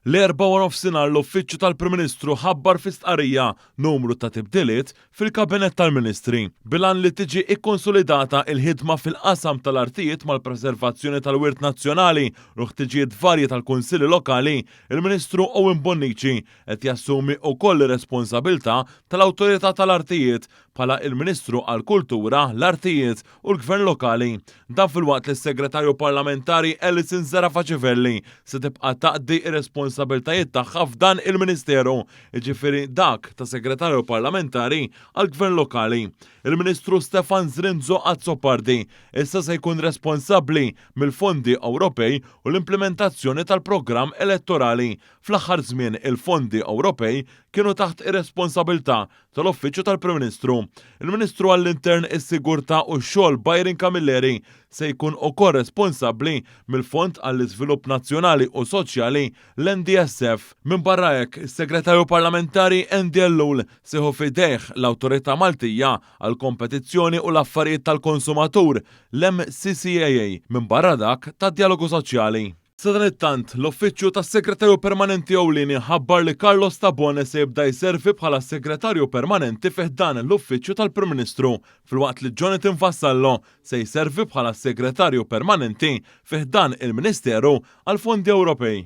L-Erbgħa waranofsinhar l-Uffiċċju tal-Prim Ministru ħabbar fi stqarrija numru ta' tibdiliet fil-Kabinett tal-Ministri, bil-għan li tiġi kkonsolidata l-ħidma fil-qasam tal-artijiet mal-preservazzjoni tal-wirt nazzjonali u l-ħtiġijiet varji tal-Kunsilli Lokali, il-Ministru Owen Bonnici qed jassumi wkoll ir-responsabilità tal-Awtorità tal-Artijiet bħala il-Ministru għall-Kultura, l-Artijiet u l-Gvern Lokali. Dan filwaqt li s-Segretarju Parlamentari Alison Zerafa Civelli se tibqa' taqdi r-responsabilitajiet tagħha f'dan il-Ministeru, jiġifieri dak ta' Segretarju Parlamentari għall-Gvern Lokali. Il-Ministru Stefan Zrinzo Azzopardi issa se jkun responsabbli mill-fondi Ewropej u l-implimentazzjoni tal-programm elettorali. Fl-aħħar żmien il-fondi Ewropej kienu taħt ir-responsabilità tal-Uffiċċju tal-Prim Ministru. Il-Ministru għall-Intern, is-Sigurtà u x-Xogħol Byron Camilleri se jkun ukoll responsabbli mill-Fond għall-Iżvilupp Nazzjonali u Soċjali, l-NDSF. Minbarra hekk, is-Segretarju Parlamentari Andy Ellul se jieħu f'idejh l-Awtorità Maltija għall-Kompetizzjoni u l-Affarijiet tal-Konsumatur, l-MCCAA, minbarra dak tad-Djalogu Soċjali. Sadanittant, l-Uffiċċju tas-Segretarju Permanenti Ewlieni ħabbar li Carlos Tabone se jibda jservi bħala Segretarju Permanenti fi ħdan l-Uffiċċju tal-Prim Ministru, filwaqt li Jonathan Vassallo se jservi bħala Segretarju Permanenti fi ħdan il-Ministeru għall-Fondi Ewropej.